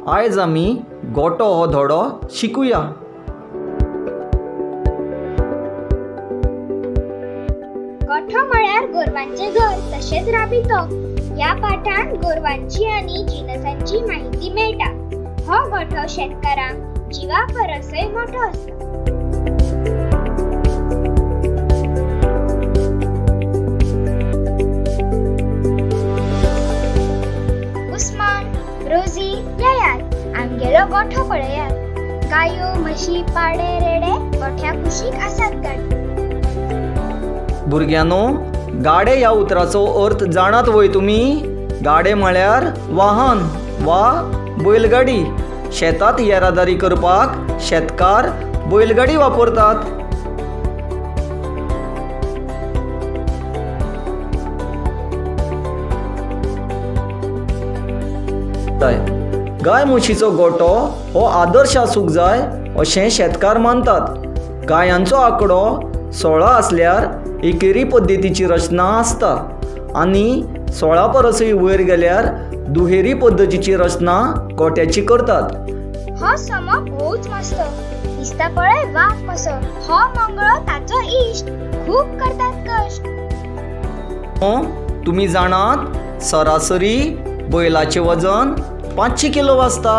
आयज आमी गोटो हो धडो शिकुया. गोठो म्हळ्यार गोरवांचें घर तशेंच राबितो. ह्या पाठांत गोरवांची आनी जिनसांची म्हायती मेळटा. हो गोठो शेतकारांक जिवा परसय मोठो आसता. उस्मान, रोजी, येयात, आमगेलो गोठो पळयात. गायो, म्हशी, पाडे, रेडे गोठ्या कुशीक आसात गाडे. भुरग्यांनो, गाडे ह्या उतराचो अर्थ जाणात व्हय तुमी? गाडे म्हळ्यार वाहन वा बैलगाडी. शेतांत येरादारी करपाक शेतकार बैलगाडी वापरतात. गाय म्हशीचो गोठो हो आदर्श आसूंक जाय अशें शेतकार मानतात. गायांचो आंकडो 16 आसल्यार एकेरी पद्दतीची रचना आसता आनी 16 परसय वयर गेल्यार दुहेरी पद्दतीची रचना गोठ्याची करतात. हो समो भोवच मस्त दिसता, पळय वाग कसो. हो मंगळो ताचो इश्ट, खूब करतात कश्ट. तुमी जाणात, सरासरी बैलाचें वजन 500 किलो आसता.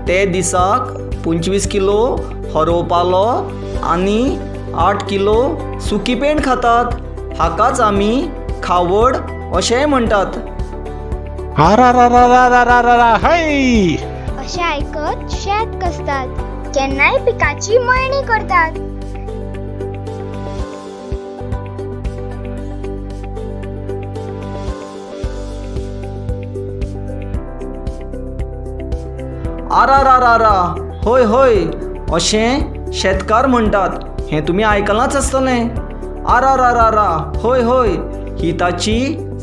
ते दिसाक 25 किलो हरो पालो आनी 8 किलो सुकी पेंड खातात. हाकाच आमी खावड अशेंय म्हणटात. आरारारारारारारा हय. अशें आयकत शेत कसतात, केन्नाय पिकाची मळणी करतात. आरारारारा हय हय अशें शेतकार म्हणटात हें तुमी आयकलांच आसतलें. आरारारारा हय हय ही ताची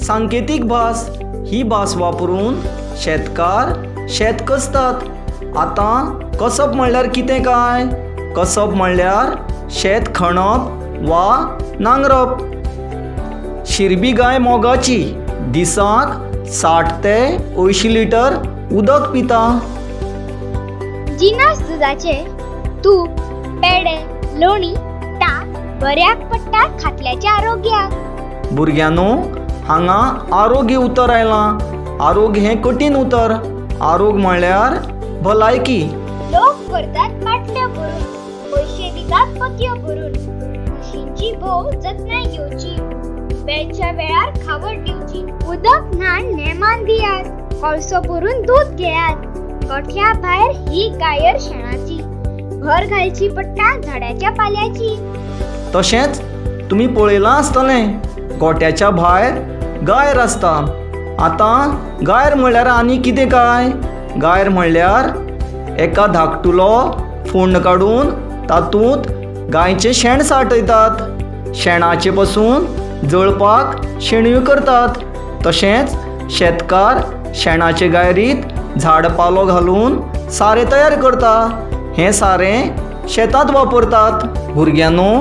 सांकेतीक भास. ही भास वापरून शेतकार शेत कसतात. आतां कसप म्हणल्यार कितें काय? कसप म्हणल्यार शेत खणप वा नांगरप. शिरबी गाय मोगाची, दिसाक 60 ते 80 लिटर उदक पिता. जिनस दुदाचे तूप, पेडे, लोणी, ताक बऱ्याक पडटा खातल्याच्या आरोग्याक. भुरग्यांनो, हांगा आरोग्य उतर आयलां. आरोग्य हें कठीण उतर. आरोग्य म्हणल्यार भलायकी. लोक भरतात बाटल्यो भरून, पयशे दितात पोतयो भरून. म्हशींची भोव जतनाय घेवची, वेळच्या वेळार खावड दिवची. उदक न्हाण नेमान दियात, कळसो भरून दूद घेयात. गोठ्या भायर ही गायर शेणाची, भर घालची पडटा झाडाच्या पाल्याची. तशेंच तुमी पळयलां आसतलें, गोट्याच्या भायर गायर आसता. आतां गायर म्हणल्यार आनी कितें काय? गायर म्हणल्यार एका धाकटुलो फोंड काडून तातूंत गायचें शेण साठयतात. शेणाचे पसून जळपाक शेणयो करतात. तशेंच शेतकार शेणाचे गायरीत झाड पालो घालून सारें तयार करता. हें सारें शेतांत वापरतात. भुरग्यांनो,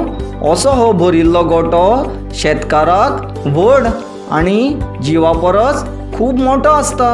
असो हो भरिल्लो गोठो शेतकाराक व्हड आनी जिवा परस खूब मोठो आसता.